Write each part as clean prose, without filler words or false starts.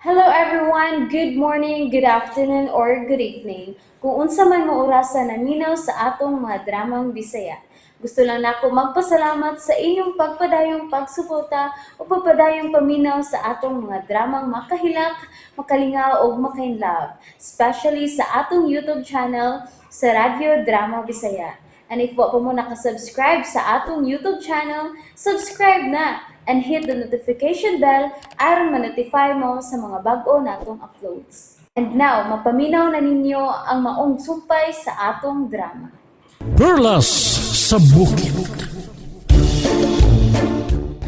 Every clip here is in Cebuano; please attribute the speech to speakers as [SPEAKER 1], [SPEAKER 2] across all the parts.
[SPEAKER 1] Hello everyone! Good morning, good afternoon, or good evening. Kung unsa man mo orasa naminaw sa atong mga dramang Bisaya. Gusto lang nako magpasalamat sa inyong pagpadayong pagsuporta o pagpadayong paminaw sa atong mga dramang makahilak, makalingaw ug makainlove, especially sa atong YouTube channel sa Radyo Drama Bisaya. And if wa pa mo nakasubscribe sa atong YouTube channel, subscribe na and hit the notification bell aron ma-notify mo sa mga bag-o natong uploads. And now, mapaminaw na ninyo ang maong sumpay sa atong drama.
[SPEAKER 2] Perlas sa Bukid.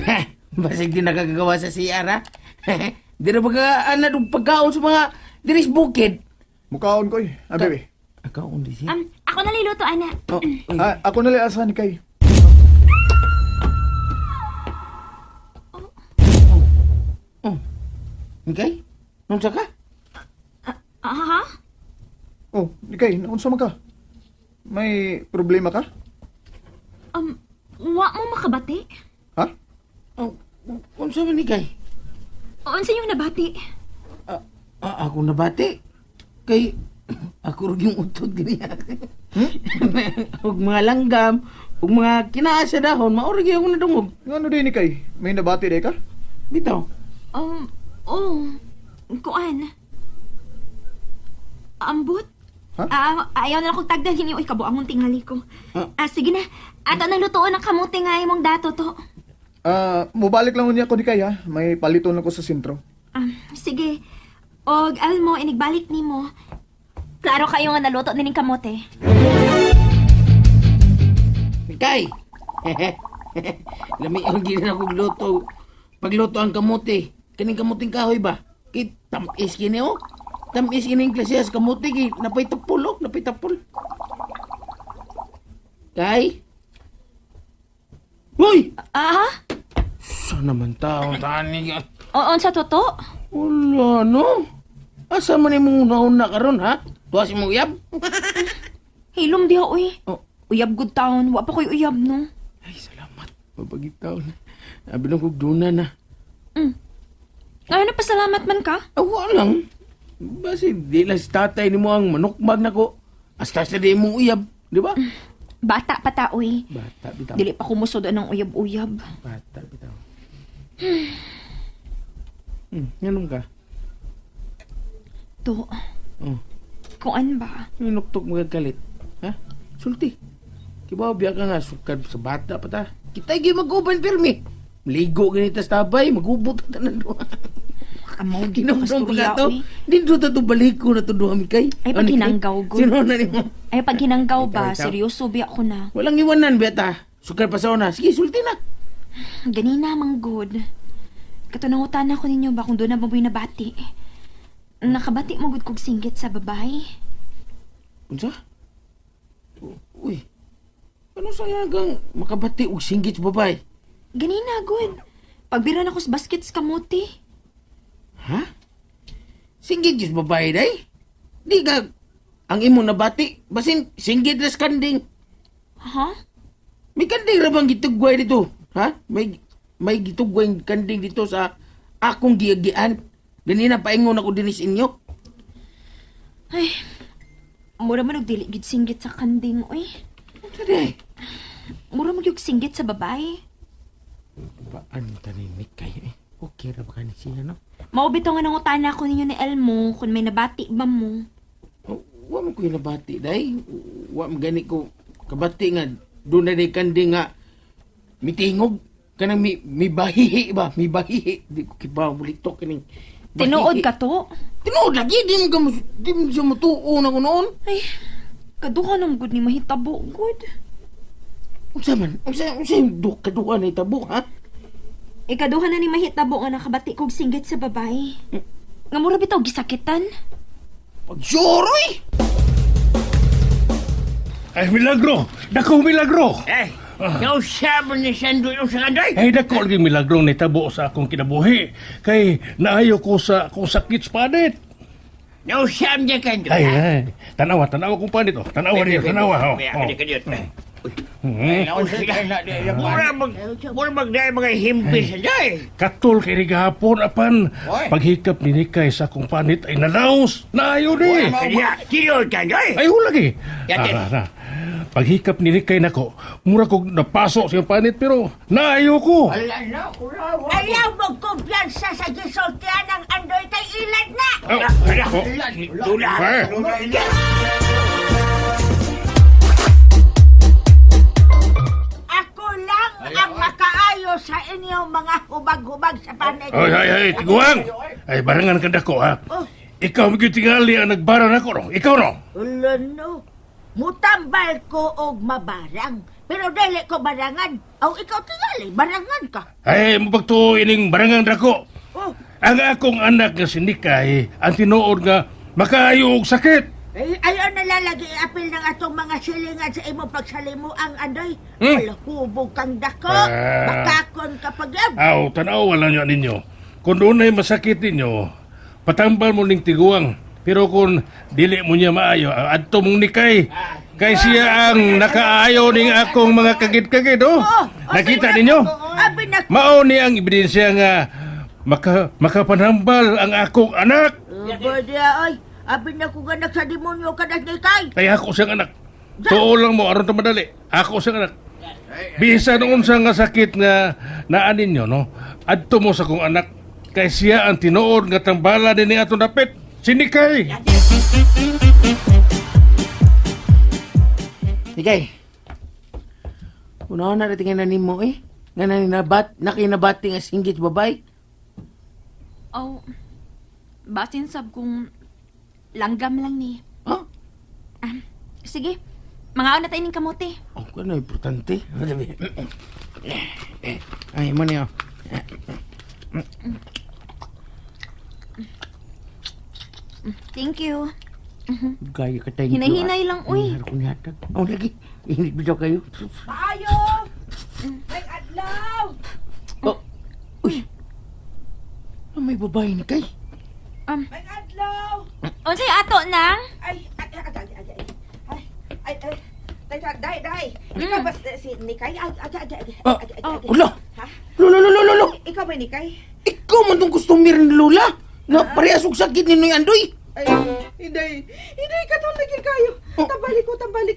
[SPEAKER 3] Ha, basig di nakagagawa sa CR ha. Di na baga ana og pagkaon sa mga diris bukid.
[SPEAKER 4] Mukaon ko eh. Ah, bebe.
[SPEAKER 3] Akaon di siya.
[SPEAKER 5] Ako naliluto, ana.
[SPEAKER 3] Oh, uy.
[SPEAKER 4] Ah, ako nali asahan ni Kay.
[SPEAKER 3] Oh. Okay? Nung ka?
[SPEAKER 5] Ah, ha?
[SPEAKER 4] Oh, ni Kay, naunsa man ka? May problema ka?
[SPEAKER 5] Wa mo makabati?
[SPEAKER 4] Ha?
[SPEAKER 3] Oh, unsa man ni kay?
[SPEAKER 5] Unsa yung nabati?
[SPEAKER 3] Ah, ah, ako nabati. Kay ako rin yung utod ganiya. Ug mga langgam, ug mga kinaa sa dahon, mao ra gyud ako nadungog.
[SPEAKER 4] Ngano din ni Kay? May nabati day ka?
[SPEAKER 3] Bitaw.
[SPEAKER 5] Oh, kuan. Ambot?
[SPEAKER 4] Ha?
[SPEAKER 5] Ah, ayaw na akong tagdan ninyo. Uy, kabuang tingali ko.
[SPEAKER 3] Ah.
[SPEAKER 5] Ah, sige na. Ato nang lutuon ang kamote nga imong dato to.
[SPEAKER 4] Ah, mubalik lang unya ko ni Kay ha. May paliton lang ko sa sentro.
[SPEAKER 5] Ah, sige. Og Elmo, inigbalik nimo. Klaro kayo nga naluto nining kamote.
[SPEAKER 3] Kay. Lami ang gina akong luto. Pagluto ang kamote. Kaning kamuting kahoy ba? Kay tamis kini oh. Tamis kini ang klase sa kamote kay napay tapol oh, napay tapol. Kay. Hoy!
[SPEAKER 5] Ah,
[SPEAKER 3] Sana man tao tani ka.
[SPEAKER 5] Oo, sa toto?
[SPEAKER 3] Wala no. Asa man imong una-una karon ha? Tuwa si mong uyab?
[SPEAKER 5] Hilom diha, uy.
[SPEAKER 3] Oh.
[SPEAKER 5] Uyab good town. Wa pa ko'y uyab, no?
[SPEAKER 3] Ay, salamat. Mabagitaw na. Abi lang kog duna na.
[SPEAKER 5] Ngayon na pasalamat man ka.
[SPEAKER 3] Awa lang. Basi di lang si tatay ni mo ang manukmag nako. Hasta sa di mong uyab, di ba?
[SPEAKER 5] Bata pa ta, uy.
[SPEAKER 3] Bata bitaw.
[SPEAKER 5] Dili pa kumusod anong uyab-uyab.
[SPEAKER 3] Bata bitaw. Nganong ka?
[SPEAKER 5] To,
[SPEAKER 3] Oh,
[SPEAKER 5] kuan ba?
[SPEAKER 3] nuktok mo kalit. Ha? Sulti. Kibaw biya ka nga sukad sa bata pa ta. Kita gyud mag-uban pirmi. Ligo ganita sa tabay, magubot ta tanan duha.
[SPEAKER 5] Kamaw, di ka
[SPEAKER 3] Kinumdum pa
[SPEAKER 5] kasturya,
[SPEAKER 3] ka to.
[SPEAKER 5] uy.
[SPEAKER 3] Dito ta to baliko na to duha mi kay.
[SPEAKER 5] Ay, pag
[SPEAKER 3] Ano, kay?
[SPEAKER 5] hinanggaw, good.
[SPEAKER 3] Sino na nimo?
[SPEAKER 5] Ay, pag hinanggaw ba,
[SPEAKER 3] Itaw, itaw.
[SPEAKER 5] seryoso biya ko na.
[SPEAKER 3] Walang iwanan biya ta. Sukad pa sa una. Sige, sulti na.
[SPEAKER 5] Ganina, mang good. Katunangutan ako ninyo ba kung doon na ba mo'y nabati? Nakabati mo gud kog singgit sa babae.
[SPEAKER 3] Unsa? Uy. Ano sa kang makabati og singgit sa babae?
[SPEAKER 5] Ganina, good. Pagbira na ko sa basket sa kamote.
[SPEAKER 3] Ha? Singgit sa babae day? Di ka ang imong nabati. Basin singgit ra sa kanding.
[SPEAKER 5] Ha?
[SPEAKER 3] May kanding ra bang gitugway dito? Ha? May gitugway kanding dito sa akong giagian. Ganina paingon ako dinhi sa inyo.
[SPEAKER 5] Ay, mura man og dili gid singgit sa kanding, uy.
[SPEAKER 3] Unsa day?
[SPEAKER 5] Mura man gyud singgit sa babae.
[SPEAKER 3] Paan taninik kayo eh? Okay ra ba kani siya no?
[SPEAKER 5] Mao bitaw nga nangutana ko ninyo ni Elmo kung may nabati ba mo.
[SPEAKER 3] Oh, wa man ko nabati day. Wa man gani ko kabati nga doon na day kanding nga mitingog kanang mi bahihi ba, mi bahihi. Di ko kibaw mulitok kining bahihi.
[SPEAKER 5] Tinuod ka to?
[SPEAKER 3] Tinuod lagi di mo ka di mo siya mutuo na ko noon.
[SPEAKER 5] Ay, kaduha nam gud ni mahitabo gud.
[SPEAKER 3] Unsa man? Unsa yung kaduha na itabo ha?
[SPEAKER 5] Ikaduha na ni mahitabo nga nakabati kog singgit sa babae. Nga mura bitaw gisakitan.
[SPEAKER 3] Pag sure oy!
[SPEAKER 2] Ay, milagro! Dako milagro!
[SPEAKER 6] Eh, nausap ni Sandoy yung sa kandoy.
[SPEAKER 2] Ay, dako lagi milagro ni tabo sa akong kinabuhi. Kay naayo ko sa akong sakit sa panit.
[SPEAKER 6] Nausap niya kandoy.
[SPEAKER 2] Ay, ay. Tanawa, tanawa kong panit. Oh. Tanawa niyo, tanawa. Oh.
[SPEAKER 6] May
[SPEAKER 2] Oh.
[SPEAKER 6] ako di kadiyot. Mura mag dahil mga himpis day.
[SPEAKER 2] Katol kay ni gahapon apan paghikap ni Nikay sa akong panit ay nalaos. Naayo ni.
[SPEAKER 6] Kaya, tinuod ka day.
[SPEAKER 2] Ay lagi.
[SPEAKER 6] Yatin.
[SPEAKER 2] Ah, na. Paghikap ni Nikay nako, mura kog napaso sa iyang panit pero naayo ko.
[SPEAKER 7] Ayaw mo kumpiyansa sa gisultian ng Andoy kay ilad na!
[SPEAKER 2] Oh, oh.
[SPEAKER 6] Dula.
[SPEAKER 2] Eh.
[SPEAKER 7] Ako lang ang makaayo sa inyong mga hubag-hubag sa panit.
[SPEAKER 2] Ay, ay, ay, tiguang! Ay, barangan ka dako, ha?
[SPEAKER 7] Oh.
[SPEAKER 2] Ikaw mo tingali ang nagbara nako, no? Ikaw, no?
[SPEAKER 7] Ulo no. Mutambal ko og mabarang. Pero dili ko barangan. Aw ikaw tingali, barangan ka.
[SPEAKER 2] Ay, mapagtuo ining barangan dako.
[SPEAKER 7] Oh,
[SPEAKER 2] Ang akong anak nga si Nikay, ang tinuod nga makaayo og sakit.
[SPEAKER 7] ay, ayaw na lalagi apil ng atong mga silingan sa imong pagsalimuang Andoy.
[SPEAKER 2] Hmm?
[SPEAKER 7] Wala hubog kang dako.
[SPEAKER 2] Ah.
[SPEAKER 7] Makakon kapag yan.
[SPEAKER 2] Aw, tanaw wala niyo ninyo. Kung doon ay masakit ninyo, patambal mo ning tiguang. Pero kung dili mo niya maayo, adto mong Nikay. Kay siya ang nakaayo ning akong mga kagid-kagid, oh. Nakita ninyo?
[SPEAKER 7] Abi na
[SPEAKER 2] Mao ni ang ebidensya nga makapanambal ang akong anak.
[SPEAKER 7] Bada ay, abi na ko ganak sa demonyo kadas ni kay.
[SPEAKER 2] Kay ako siyang anak. Tuo lang mo aron ta madali. Ako siyang anak. Bisan unsa nga sakit nga naa ninyo no. Adto mo sa akong anak kay siya ang tinuod nga tambala dinhi atong dapit. Sinikay.
[SPEAKER 3] Nikay. Una na tingnan na nimo eh. Nga na nabat, nakinabati nga singgit babay.
[SPEAKER 5] Oh, basin sab kung langgam lang ni.
[SPEAKER 3] Ha?
[SPEAKER 5] Ah, sige, mga na tayo ning kamote.
[SPEAKER 3] Oh, kano importante. Ay, mo niyo.
[SPEAKER 5] Thank you.
[SPEAKER 3] Gaya ka thank you.
[SPEAKER 5] Hinay-hinay lang, uy.
[SPEAKER 3] Hinay ko nihatag. Oh, lagi. Init bitaw kayo.
[SPEAKER 7] Maayo! May adlaw!
[SPEAKER 3] Oh, uy. Ah, may babae ni kay.
[SPEAKER 7] May adlaw!
[SPEAKER 5] Unsay ato nang?
[SPEAKER 7] Ay, ay, ay, ay, ay, ay, ay, ay, ay, ay, day, day. Ikaw ba si Nikay? Ay, ay, ay, ay,
[SPEAKER 3] Ah,
[SPEAKER 7] ay, ay, ay,
[SPEAKER 3] Ulo.
[SPEAKER 7] Ha?
[SPEAKER 3] Lolo, lolo, lolo.
[SPEAKER 7] Ikaw ba Nikay?
[SPEAKER 3] Ikaw man tong customer ni Lola. Na parehas og sakit ni Noy Andoy.
[SPEAKER 8] Ay, inday, inday, katol na gyud kayo.
[SPEAKER 3] Oh.
[SPEAKER 8] Tambali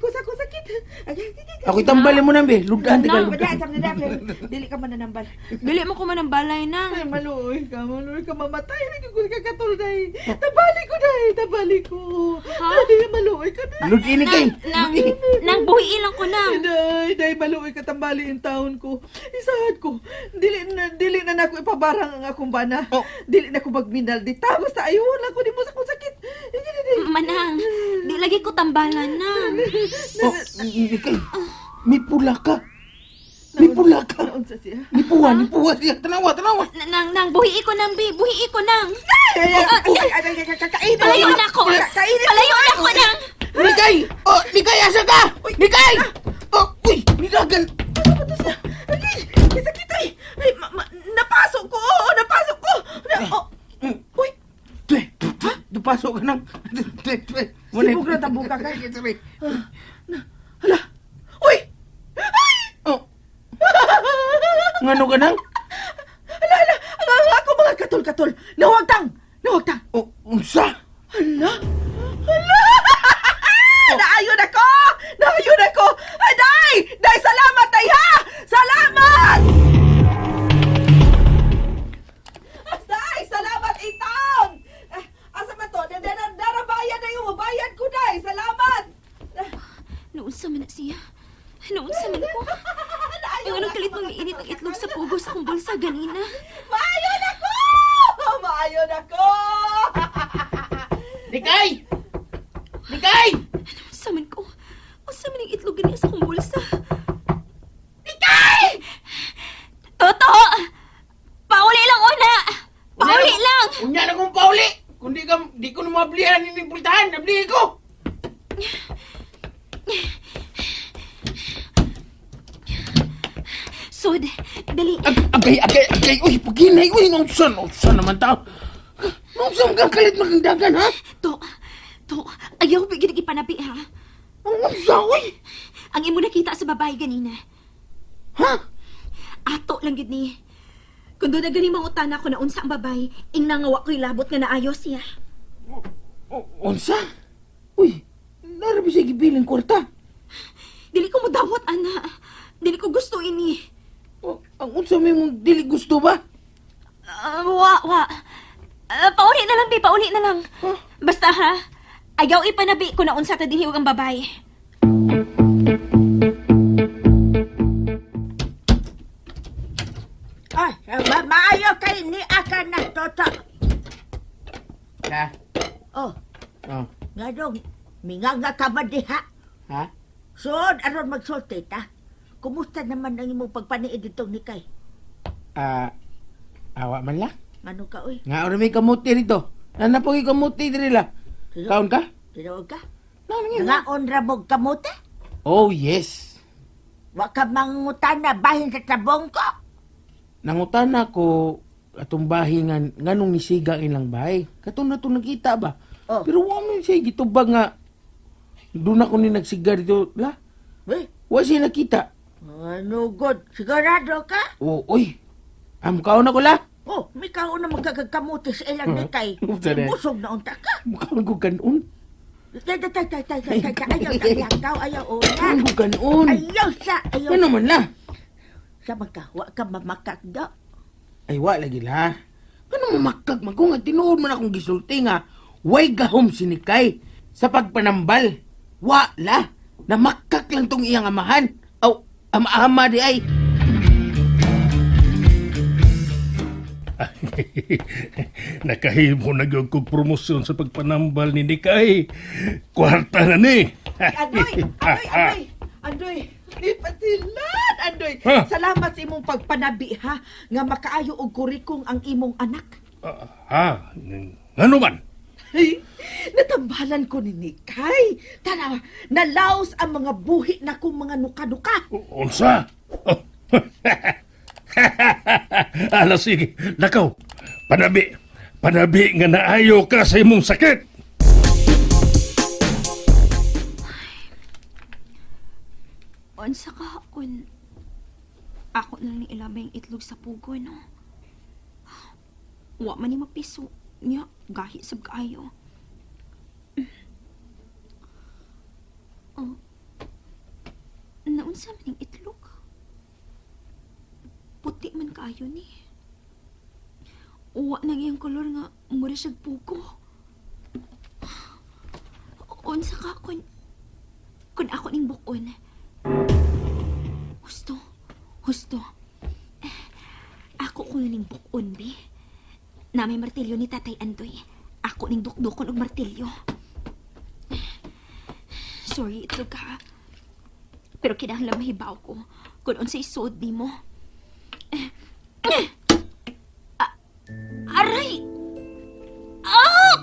[SPEAKER 8] ko sa akong sakit. Ay, ay, ay, ay.
[SPEAKER 3] Ako'y tambali mo nang be. Ludan ka,
[SPEAKER 5] Nang.
[SPEAKER 3] ludan.
[SPEAKER 8] Wala, sam na dapit. Dili ka mananambal.
[SPEAKER 5] Dili mo ko manambalay nang.
[SPEAKER 8] Ay, maluoy ka, maluoy ka, mamatay. Lagi ko ka katol, day. Tambali ko, day, tambali ko.
[SPEAKER 5] Ha?
[SPEAKER 8] Day, maluoy ka, day.
[SPEAKER 3] Ludin ni kay.
[SPEAKER 5] Nang, nang buhi lang ko nang.
[SPEAKER 8] Inday, day, maluoy ka, tambali in taon ko. Isahad ko. Dili na nako ipabarang ang akong bana.
[SPEAKER 3] Oh.
[SPEAKER 8] Dili na ko magminal dita. Basta ayun lang ko nimo sa akong sakit. Ay, ay, ay.
[SPEAKER 5] Manang, di lagi ko tambalan nang.
[SPEAKER 3] Oh, Nikay. May pula ka. May pula ka.
[SPEAKER 8] Naunsa siya?
[SPEAKER 3] Nipuha, nipuha siya. Tanawa, tanawa.
[SPEAKER 5] Nang, nang, buhi ko nang, bi, buhi ko nang.
[SPEAKER 8] Ay, ay, ay, ay, ay, ay, ay, kainin.
[SPEAKER 5] Palayo na ako.
[SPEAKER 8] Kainin.
[SPEAKER 5] Palayo na ako nang.
[SPEAKER 3] Nikay! Oh, Nikay, asa ka? Nikay! Oh, uy, nidagan.
[SPEAKER 8] Ano ba to siya? Ay, ay, sakit ay. Ay, napasok ko. Oo, napasok ko. Na, oh. Uy,
[SPEAKER 3] Tuwe, dupasok ka nang. Tuwe, tuwe.
[SPEAKER 8] Sibog na tabuka ka.
[SPEAKER 3] Sorry.
[SPEAKER 8] Hala. Uy! Ay!
[SPEAKER 3] Oh. Ngano ka nang?
[SPEAKER 8] Hala, hala. Ang ako mga katol-katol. Nawagtang. Nawagtang.
[SPEAKER 3] Oh, unsa?
[SPEAKER 8] Hala. Hala! Naayon ako! Naayon ako! Ay, day! Day, salamat, day, ha! Salamat! Day, salamat, itaon! Ah, Asa man to? Darabayan na yung mabayad ko, day! Salamat!
[SPEAKER 5] Noon sa man na siya. Noon sa man ko. Ang anong kalit mong miinit ang itlog sa pugo sa akong bulsa ganina.
[SPEAKER 8] Maayon ako! Maayon ako!
[SPEAKER 3] Nikay! Nikay!
[SPEAKER 5] Noon sa man ko. Unsa man ang itlog ganina sa akong bulsa. Nikay! Toto! Pauli lang una! Pauli lang!
[SPEAKER 3] Unya na kong pauli! Kung di ka, di ko na mablihan ini pultahan, nablihan ko!
[SPEAKER 5] Sud, dali.
[SPEAKER 3] Agay, agay, agay! Uy, paginay! Uy, naunsan, naunsan naman tao! Naunsan ka kalit magdagan, ha?
[SPEAKER 5] To, to, ayaw bigyan ipanabi ha.
[SPEAKER 3] Ang unsa, uy!
[SPEAKER 5] Ang imo nakita sa babae ganina.
[SPEAKER 3] Ha?
[SPEAKER 5] Ato lang gid ni. Kung doon na gani mangutana ko na unsa ang babae, ing nangawa ko'y labot nga naayos siya.
[SPEAKER 3] Unsa? Uy, narabi siya gibiling kwarta.
[SPEAKER 5] Dili ko mudawat, ana. Dili ko gusto ini.
[SPEAKER 3] O, ang unsa may mong dili gusto ba?
[SPEAKER 5] Ah, wa, wa. Ah, pauli na lang, bi. Pauli na lang. Basta ha, ayaw ipanabi ko na unsa ta dinhi ug ang babae.
[SPEAKER 7] Ay, maayo kay ni aka na toto.
[SPEAKER 3] Ha?
[SPEAKER 7] Oh,
[SPEAKER 3] Oh,
[SPEAKER 7] ngadong minganga ka ba diha?
[SPEAKER 3] ha?
[SPEAKER 7] Sud aron magsulti ta. Kumusta naman ang imong pagpaniid ditong nikay?
[SPEAKER 3] Ah, awa man la.
[SPEAKER 7] Ano ka oy?
[SPEAKER 3] Nga ora may kamuti rito. Nanapog yung kamuti diri la. Kaon ka?
[SPEAKER 7] Tinuod ka?
[SPEAKER 3] Naon nga.
[SPEAKER 7] Ngaon ra mog kamote?
[SPEAKER 3] Oh, yes.
[SPEAKER 7] Wa ka mangutana bahin sa tabong ko.
[SPEAKER 3] Nangutana ko atong bahi nga nganong nisiga ang ilang bahay. Katong na to nakita ba?
[SPEAKER 7] Oh.
[SPEAKER 3] Pero wa man siya gitubag nga doon ako ni nagsiga dito. La,
[SPEAKER 7] Eh,
[SPEAKER 3] wa siya nakita.
[SPEAKER 7] ano god? Sigurado ka?
[SPEAKER 3] Oh, oy. Am kaon ako la.
[SPEAKER 7] Oh, may kaon na magkagkamote sa ilang nikay.
[SPEAKER 3] Unsa na?
[SPEAKER 7] Busog na unta ka.
[SPEAKER 3] Mukaon ko kanon.
[SPEAKER 7] Tay, tay, tay, tay, tay, tay, tay, ayaw, ayaw, ayaw, ayaw, una.
[SPEAKER 3] Kaon ko kanon.
[SPEAKER 7] Ayaw sa, ayaw.
[SPEAKER 3] Ano man la?
[SPEAKER 7] Sa magka, wa ka mamakak do.
[SPEAKER 3] Ay, wa lagi la. Ano mamakag man ko nga tinuod man akong gisulti nga way gahom sinikay sa pagpanambal. Wa la. Namakak lang tong iyang amahan. Aw, ama-ama di ay.
[SPEAKER 2] Nakahimo na gyud kog promosyon sa pagpanambal ni Nikay. Kwarta na ni.
[SPEAKER 8] Andoy, Andoy, Andoy. Andoy, di patilan, Andoy.
[SPEAKER 2] Ha?
[SPEAKER 8] Salamat sa imong pagpanabi ha nga makaayo og kurikong ang imong anak.
[SPEAKER 2] Ah, ngano man?
[SPEAKER 8] Ay, natambalan ko ni Nikay. Tanawa, nalaos ang mga buhi na kong mga nuka-nuka.
[SPEAKER 2] Unsa? Oh. Ala sige, lakaw. Panabi. Panabi nga naayo ka sa imong sakit.
[SPEAKER 5] Unsa ka kun ako na lang ni ilabay ang itlog sa pugo, no? Wa man ni mapiso. Nya, gahi sab kaayo. Oh. Naunsa man ning itlog? Puti man kaayo ni. Wa nang iyang kolor nga mura siyag pugo. Unsa ka kun ako ning bukon? Husto. Husto. Eh, ako ko ning bukon, bi. Na may martilyo ni Tatay Andoy. Ako ning dukdukon og martilyo. Sorry, itlog ka. Pero kinahanglan mahibaw ko kung unsay suod nimo. Aray! Ah!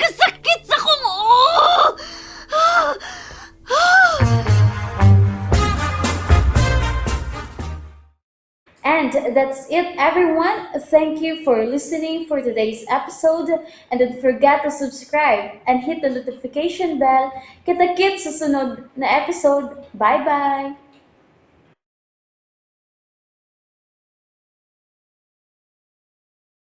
[SPEAKER 5] Kasakit sa kong oh!
[SPEAKER 1] And that's it, everyone. Thank you for listening for today's episode. And don't forget to subscribe and hit the notification bell. Kita-kits sa sunod na episode. Bye-bye!